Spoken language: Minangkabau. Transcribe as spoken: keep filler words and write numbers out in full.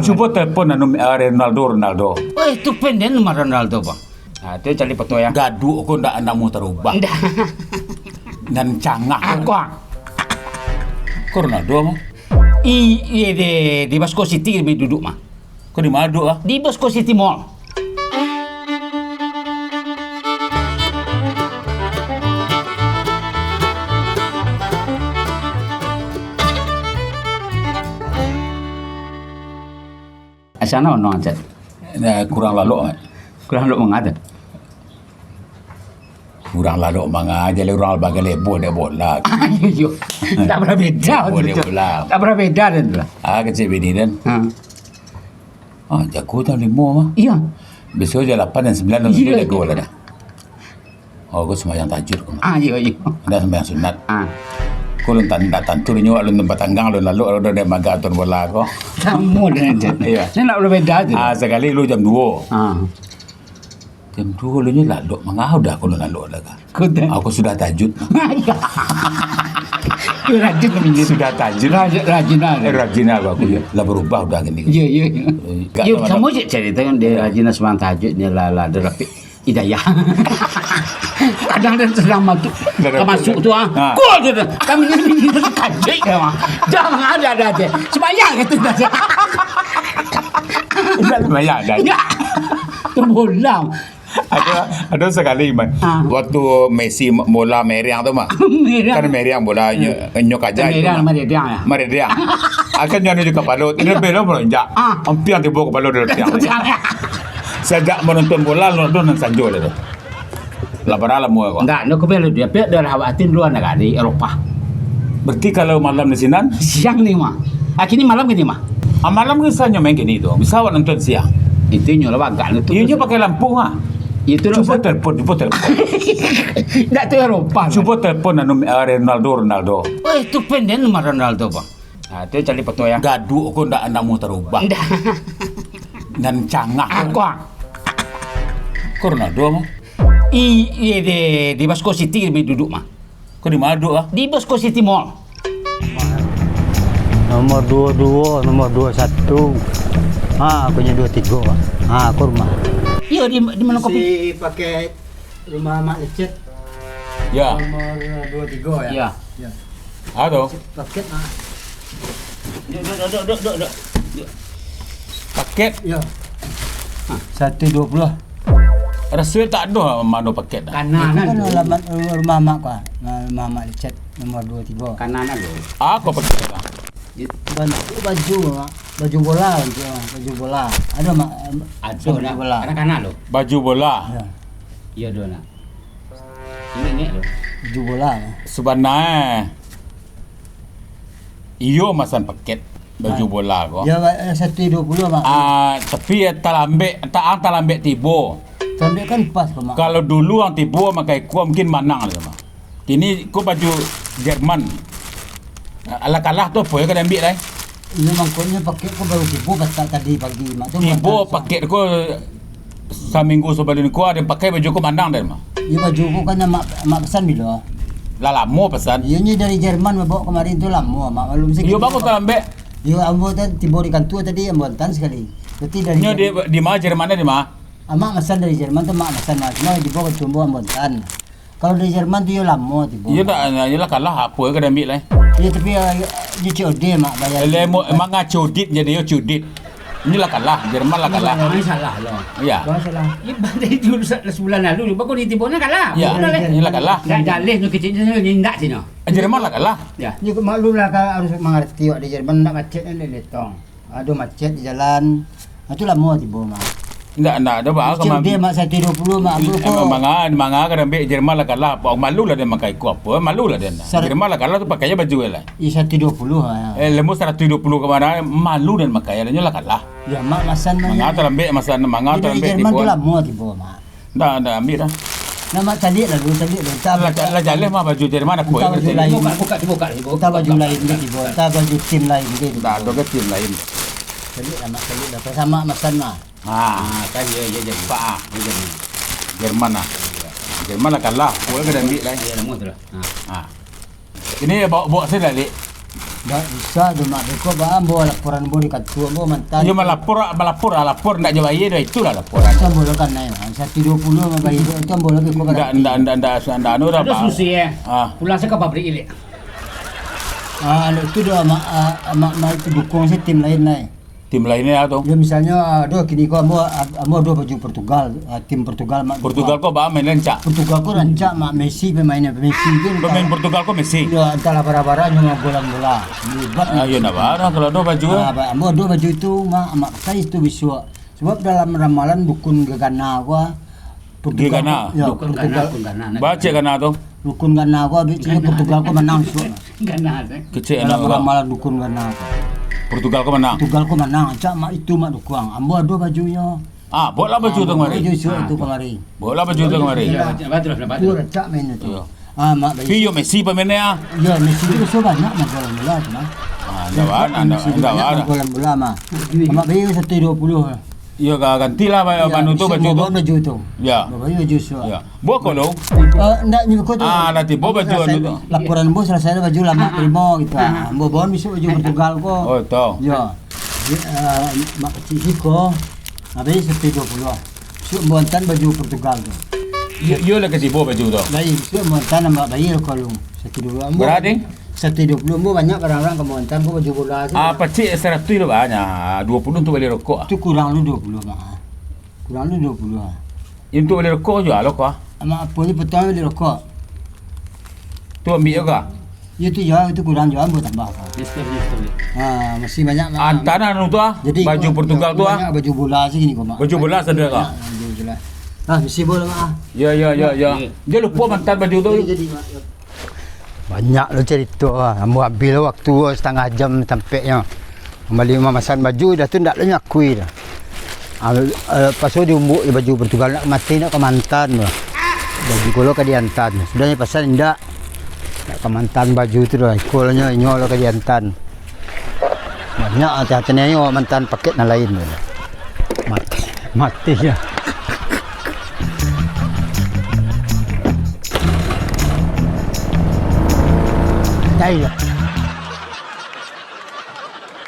Cubo telepon anu, ah, Ronaldo, Ronaldo. Oi, tu penden mah Ronaldo, Bang. Ah, tu cari foto ya. Gaduh ko ndak namuah tarubah. Ndak. Nan cangah. Aku, ah. Ko Ronaldo mah? I, iya, di, di Basco City kami duduk mah. Ko di ma duduk, ah? Di Basco City Mall. Asana ono, Cak? Nah, kurang lalok, Mat. Kurang lalok manga tu? Kurang lalok manga, jaleh urang bagai leboh dek bola. Iyo, iyo. Tak pernah beda. Leboh dek bola. Tak pernah beda dan tu lah. Ah, kecil bini dan. Ha. Ah, jago jam limo mah. Iya. Besok jam lapan dan sembilan dan Iya, jago iya. Lah dah. Oh, ko sembahyang tahajud ko. Ah, iyo, iyo. Dah sembahyang sunat. Ah. Ko lun tan-, dah tantu inyo, lun tempat tanggang, lun lalok, lun dah maga nonton bola ko. Samo dengan Cak. Iya. Saya nak berbeda je. Ah, sekali lu jam dua. Ah. Jam dua lu nyo lalok, manga udah ko lun lalok dah ka. Ko dah. Aku sudah tahajud. Yo, rajin lah, Min. Sudah tahajud. Rajin, rajin lah. Eh, rajin lah aku, ya. Lah berubah udah gini. Iya, iya, iya. Eh, gak Yo, ada samo malam. Je cerita yang dia rajin lah sembahyang tahajud, dia lah, lah, dia rapik. Hidayah. Kadang dia sedang masuk, Dah dah masuk tu, ah. Ha. Gol tu, tu. Kami ni bini tu kajik dia, mah. Jangan ada, ada aja. Sembahyang kata dia. Indak sembahyang, dah. Ya. Tu bola. Ada, ada sekali, Man. Ha. Waktu Messi bola meriang tu, mah. Meriang. Kan meriang bola, nyo, nyo kaja itu, Meriang, mah. Meriang, ya. Meriang. Akan nyo anu di kapalo, dia belok melonjak. Ha. Ampiang tibo kapalo dia tiang. Sajak menonton bola, nonton nan sanjo lah tu. Lah, padahal lamo ko. Ndak, ndak, ko belo dia, pihak daerah awak tu luar nagari, Eropah. Berarti kalau malam di sinan? Siang ni mah. Ah, kini malam kini mah. Ah, malam ni sanyo main kini tu. Bisa awak nonton siang. Itu nyo lah bagak tu. Iyo, nyo pakai lampu, ha. Itu lah Cubo sa- telepon, cubo telepon. Ndak tu Eropah. Cubo telepon anu, ah, Ronaldo, Ronaldo. Oi, tu penden mah Ronaldo, Bang. Ha, tu cari foto ya. Gaduh ko ndak namuah tarubah. Ndak. Nan cangah. Aku, ah. Ko Ronaldo mah? I, iya, di, di Basco City kami duduk mah. Ko di ma duduk, ah? Di Basco City Mall. Nomor dua dua, nomor dua satu. Ha, aku nyo dua tiga. Ha, ko rumah. Iyo, di, di mano kopi? Si pakai Rumah Mak Lecet. Ya. Nomor dua tiga, ya? Ya. Ya. Aduh. Paket, ah. Duduk, duduk, duduk, duduk, duduk. Paket. Ya. Satu dua puluh. Rasanya tak ada mano paket dah. Kanan. Itu kan ado. Alamat rumah mak ko, ah. Rumah Mak Lecet nomor dua tiga. Kanan ado. Apa paket dah? Banyak baju, ah. Baju bola, baju, baju bola. Ada mak, Ada baju nak. Bola. Kanak-kanak lo. Baju bola. Ya. Iya, ado nak. Ini, ini lo. Baju bola. Sabana, iyo masan paket baju bola ko. Ya, ba-, eh, satu dua puluh, Mak. Ah, tapi talambek, ta-, talambek tibo. Talambek kan pas ko, Mak. Kalau dulu ang tibo makai ko mungkin manang lah, Mak. Kini ko baju Jerman. Alah kalah tu apo yo ka diambiak lai? Iyo, mangkonyo pakai ko baru tibo patak tadi pagi, Mak. Tu Tibo patak paket ko saminggu sabalun ko, ado pakai baju ko manang deh, Mak. Iyo, baju ko kan mak, mak pesan bilo. Lah lamo pesan. Iyo, nyo dari Jerman bawa kemarin tu lamo, Mak. Maklum sih Iyo, kita bagus Mak. Talambek. Iyo, ambo tan tibo di kantua tadi, ambo antan sekali. Berarti dari Nyo di, Jer- di ma Jerman di ma? Amak pesan dari Jerman tu, mak pesan, Mak. Cuma tibo ka tumbuah ambo antan. Kalau dari Jerman tu, iyo lamo tibo. Iyo tak, iyolah kalah, apo ka diambiak lai? Iyo, tapi, ah, iyo, iyo C O D, Mak, bayar. Lemo, emang ah, cudit jadi yo cudit. Inyo lah kalah, Jerman lah kalah. Ini salah lo. Iya. Bang salah. Ini dari dulu sa-, sebulan lalu, bako di tibo ni kalah. Iya, Bukan lah. Inyo lah kalah. Ndak jaleh nyo kecil nyo, nyo indak sih nyo. Jerman lah kalah. Ya. Nyo maklum lah, ka-, harus mangarati awak di Jerman, ndak macet, ndak letong. Ado macet di jalan. Ah, tu lamo tibo, Mak. Ndak, ndak ado bah, Macet kemam- dia, Mak, satu dua puluh, Mak. Ambo ko Emang manga, manga ka diambiak Jerman lah kalah. Apa, malu lah dia makai ko apa? Malu lah dia. Sar- Jerman lah kalah tu pakai je baju lah. Iya, satu dua puluh, ah. Eh, lemo saratus dua puluh ka ma, malu dia makai, lah nyo lah kalah. Ya, Mak, masan Manga talambek, masan manga Di talambek Jerman tibo. Tu lamo tibo, Mak. Ndak, ndak ambiak dah. Nah, Mak, caliak lah dulu, caliak dulu. Entah Lah, buka, lah jaleh mah baju Jerman apo entah yo, baju Jerman. Lain. Buka, buka, buka, buka. Entah baju lain ke tibo, entah baju tim lain ke tibo. Ndak ado ke tim lain. Caliak lah, Mak, caliak lah. Pasal Mak masan mah. Ha. Ha, kan, yo, yo, jadi. Pak, ah. Yo, jadi. Jerman lah. Jerman lah kalah. Apo ka diambiak lai? Iyo, lamo tu lah. Ha. Ha. Ini bawa, bawa sini lah, Lik. Ndak bisa tu, Mak. Beko ba ambo laporan ambo di kantua, ambo mantan. Iyo, malapor, malapor lah, lapor ndak jo bayia doh, itulah laporan. Itu ambo lo kanai, Mak. Satu duo puluah mah bayia tu, itu ambo lo beko. Ndak, ndak, ndak, ndak, ndak anu dah, Ado Pak. Susi, eh. Ah. Pulang se ka pabrik ilik. Ah, anu tu doh, Mak, ah, Mak, Mak itu dukung se tim lain, nai. Tim lainnya tu. Ya, misalnyo, ah, doh, kini ko ambo, ah, ambo ado baju Portugal, ah, tim Portugal, Mak. Portugal ko ba main rancak? Portugal ko rancak, Mak. Messi pemainnyo, Messi tu. Pemain Portugal ko Messi? Ya, antahlah bara-bara nyo magolan bola. Hebat. Ah, yo, ndak bara kalau ado baju. Ah, ba-, ambo ado baju tu, Mak, Mak, pakai itu bisuak. Sebab dalam ramalan dukun Gegana ko, ah, Portugal Gegana. Ko, ya, Dukun Portugal. Gana, Dukun Gana, nah. Baco Gana tu. Dukun Gana ko, abih tu Portugal ko manang bisuak. Gana tu. Kecek Dalam anak orang. Ramalan dukun Gana ko. Portugal ko manang. Portugal ko manang, cak mak itu mak dukuang. Ambo ado bajunyo. Ah, buatlah baju tu Ah, kemari. Baju bisuak tu kemari. Buatlah baju tu kemari. Ya, batul, batul, batul. Tu rancak main tu. Ya. Ah, mak baik. Pi yo Messi pemainnya, ah. Ya, Messi tu biaso banyak main bola bola tu, mah. Ah, ndak bana, ndak, Messi tu ndak banyak bana. Main bola bola, mah. Mak baik satu duo puluah. Iyo, ga-, gantilah ba-, Ya, banu tu, bisuak baju tu. Bawa baju tu. Ya. Bawa baju bisuak. Ya. Buah kau lo? Eh, ndak nyo ko tu. Ah, nanti bawa baju anu tu. Laporan ambo salasai baju lah, mak tarimo gitu. Ah. Ah, ambo bawa bisuak baju Portugal ko. Oh, tau. Ya. Di, eh, mak kecik siko. Habis satu duo puluah. Bisuak ambo antan baju Portugal tu. Iyo, iyo lah kasi bawa baju tu. Baik, bisuak ambo antan ambo bayia ko lu. Satu duo puluah. Ambo Bara, ding? Satu duo puluah, ambo banyak barang-barang ka ambo antan ko baju bola tu. Ah, pacik saratuih lo banyak. Duo puluah tu bali rokok, ah. Tu kurang lu duo puluah, Mak. Kurang lu duo puluah, ah. Untuak bali rokok juo lo ko, ah. Amak apo ni potong bali rokok. Tu ambiak juo ka? Yo tu yo, itu kurang juo, ambo tambah ka. Yes, yes, yes, yes. Ha, masih banyak, Mak. Antanan tu, ah. Jadi, Baju ko, Portugal tu, ah. Banyak baju bola sih gini ko, Mak. Baju bola sado ka? Banyak baju bola. Ah, misi bola, Mak, ah. Ya, ya, ya, ya. Ya. Jan lupo mantan baju tu. Jadi, jadi, Mak. Banyak lo carito, ah. Ambo abih lo waktu, ah, satangah jam sampeknyo. Mambali mamasan baju, dah tu ndak lo nyo akui dah. Ah, eh, paso diumbuk jo baju Portugal, nak mati nak ka mantan tu. Baju ko lo ka diantan. Sudah nyo pasan indak. Nak ka mantan baju tu dah. Iko lo nyo, inyo lo ka diantan. Banyak ati-ati nyo mantan paket nan lain tu. Mati, mati yo. Dai lah.